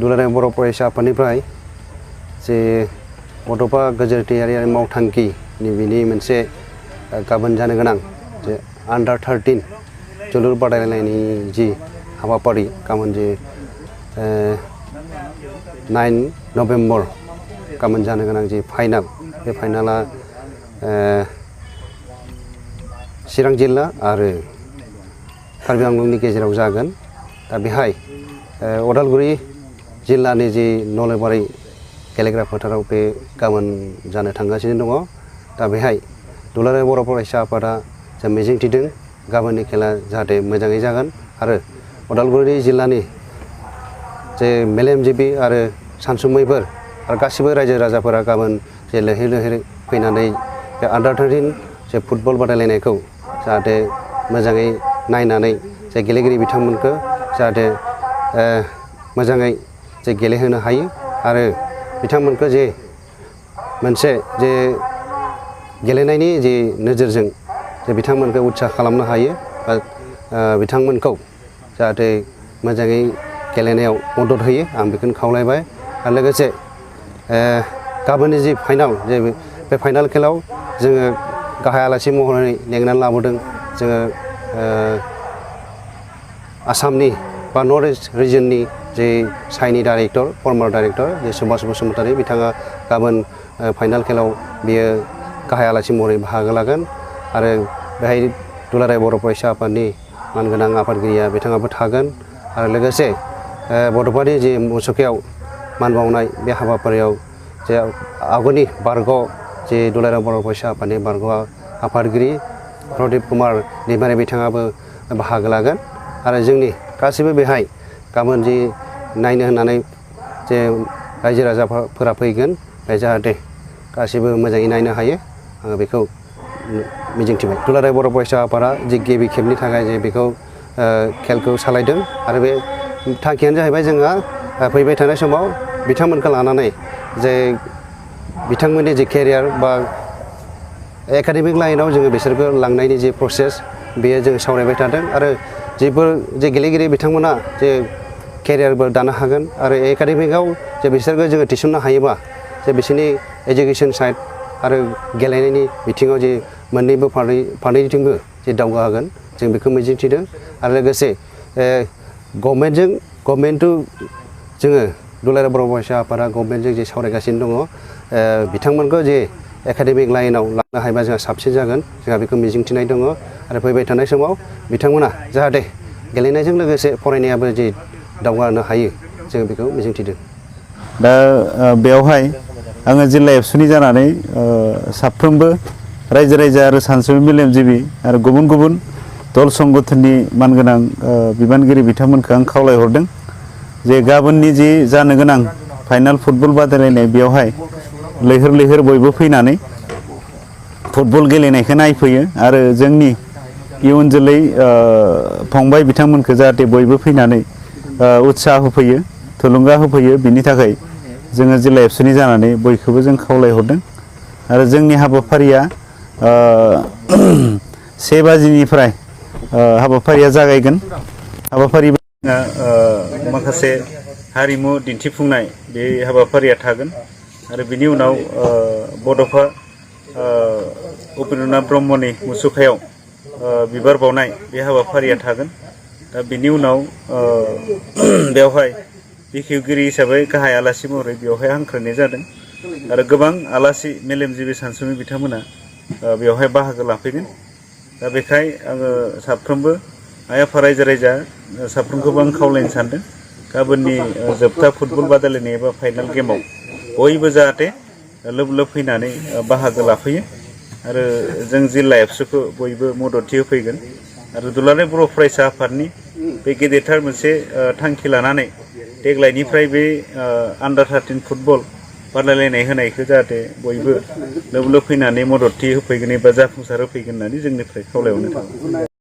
दुलाराय बर' फरायसा आफादनिफ्राय जे बड'फा गेजेर देहायारि मावथांखिनि बिनि मोनसे गाबोन जानो गोनां जे अंडर 13 जोलुर बादायलायनायनि जि हाबाफारि गाबोन जे 9 नभेम्बर गाबोन जानो गोनां जि फाइनाल बे फाइनाला चिरां जिल्ला आरो कार्बि आंलंनि गेजेराव जागोन। दा बेहाय उदालगुरि जिल्लानि जि नलेबारि गेलेग्रा फोथाराव बे गाबोन जानो थांगासिनो दङ। दा बेहाय दुलाराय बर' फरायसा आफादा जों मिजिंथिदों गाबोननि खेला जाहाथे मोजाङै जागोन आरो उदालगुरि जिल्लानि जे मेलेमजिबि आरो सानसुमैफोर आरो गासिबो रायजो राजाफोरा गाबोन जे लैहोर लैहोर फैनानै बे अंडर 13 जे फुटबल बादायलायनायखौ जाहाथे मोजाङै नायनानै जे गेलेगिरि बिथांमोनखौ जाहाथे मोजाङै जे गेलेहोनो हायो आरो बिथांमोनखौ जे मोनसे जे गेलेनायनि जे नोजोरजों जे बिथांमोनखौ उत्साह खालामनो हायो बा बिथांमोनखौ जाहाथे मोजाङै गेलेनायाव मदद होयो आं बेखौनो खावलायबाय। आरो लोगोसे गाबोननि जि फाइनाल जे बे फाइनाल खेलाव जोङो गाहाय आलासि महरै लेंनानै लाबोदों जोङो आसामनि बा नर्थ इस्ट रिजननि जे साइनि डाइरेक्टर फर्मार डाइरेक्टर जे सुभाष बसुमतारी बिथाङा गाबोन फाइनाल खेलाव बियो गाहाय आलासि महरै बाहागो लागोन आरो बेहाय दुलाराय बर' फरायसा आफादनि मानगोनां आफादगिरिया बिथाङाबो थागोन आरो लोगोसे बड'फानि जे मुसुखायाव मान बावनाय बे हाबाफारियाव जे आवगोलनि बारग' जे दुलाराय बर' फरायसा आफादनि बारग' आफादगिरि प्रदीप कुमार दैमारि बिथाङाबो बाहागो लागोन आरो जोंनि गासैबो बेहाय गाबोन जि नायनो होननानै जे रायजो राजाफोरा फैगोन बे जाहाथे गासैबो मोजाङै नायनो हायो आङो बेखौ मिजिंथिबाय। दुलाराय बर' फरायसा आफादा जे गिबि खेबनि थाखाय जे बेखौ खेलखौ सालायदों आरो बे थांखियानो जाहैबाय जोंहा फैबाय थानाय समाव बिथांमोनखौ लानानै जे बिथांमोननि जे केरियार बा एकाडेमिक लाइनाव जोङो बिसोरखौ लांनायनि जे प्रसेस बेयो जों सावरायबाय थादों आरो जेफोर जे गेलेगिरि बिथांमोना जे केरियारबो दानो हागोन आरो एकाडेमिकआव जे बिसोरखौ जोङो थिसननो हायोबा जे बिसोरनि एजुकेसन साइड आरो गेलेनायनि बिथिङाव जे मोननैबो फारनैथिंबो जे दावगाहोगोन जों बेखौ मिजिंथिदों आरो लोगोसे गभर्नमेन्टजों जोङो दुलाराय बर' फरायसा आफादा गभर्नमेन्टजों जे सावरायगासिनो दङ बिथांमोनखौ जे एकाडेमिक लाइनाव लांनो हायोबा जोंहा साबसिन जागोन जोंहा बेखौ मिजिंथिनाय दङ आरो फैबाय थानाय समाव बिथांमोना जाहाथे गेलेनायजों लोगोसे फरायनायाबो जे दावगानो हायो जों बेखौ मिजिंथिदों। दा बेवहाय आङो जिल्ला एबसुनि जानानै साफ्रोमबो रायजो राजा आरो सानसुमै मेलेमजिबि आरो गुबुन गुबुन दल संगठननि मानगोनां बिबानगिरि बिथांमोनखौ आं खावलायहरदों जे गाबोननि जि जानो गोनां फाइनाल फुटबल बादायलायनाय बेवहाय लैहोर लैहोर बयबो फैनानै फुटबल गेलेनायखौ नायफैयो आरो जोंनि इयुन जोलै फंबाय बिथांमोनखौ जाहाथे बयबो फैनानै उत्साह होफैयो थुलुंगा होफैयो बिनि थाखाय जोङो जिल्ला एबसुनि जानानै बयखौबो जों खावलायहरदों आरो जोंनि हाबाफारिया 1 बाजिनिफ्राय हाबाफारिया जागायगोन। हाबाफारि माखासे हारिमु दिन्थिफुंनाय बे हाबाफारिया थागोन आरो बिनि उनाव बड'फा उपेन्द्रनाथ ब्रह्मनि मुसुखायाव बिबार बावनाय बे हाबाफारिया थागोन। दा बिनि उनाव बेवहाय बेखेवगिरि हिसाबै गाहाय आलासि महरै बेवहाय हांख्रायनाय जादों आरो गोबां आलासि मेलेमजिबि सानसुमै बिथांमोना बेवहाय बाहागो लाफैगोन। दा बेखाय आङो साफ्रोमबो आइ आफा रायजो राजा साफ्रोमखौबो आं खावलायनो सानदों गाबोननि जोबथा फुटबल बादायलायनाय एबा फाइनाल गेमाव बयबो जाहाथे लोब लोब फैनानै बाहागो लाफैयो आरो जों जिल्ला एबसुखौ बयबो मददथि होफैगोन आरो दुलाराय बर' फरायसा आफादनि बे गेदेरथार मोनसे थांखि लानानै देग्लायनिफ्राय बे अंडर 13 फुटबल बादायलायनाय होनायखौ जाहाथे बयबो लोब लोब फैनानै मददथि होफैगोन एबा जाफुंसार होफैगोन होननानै जोंनिफ्राय खावलायहरनाय थाबाय।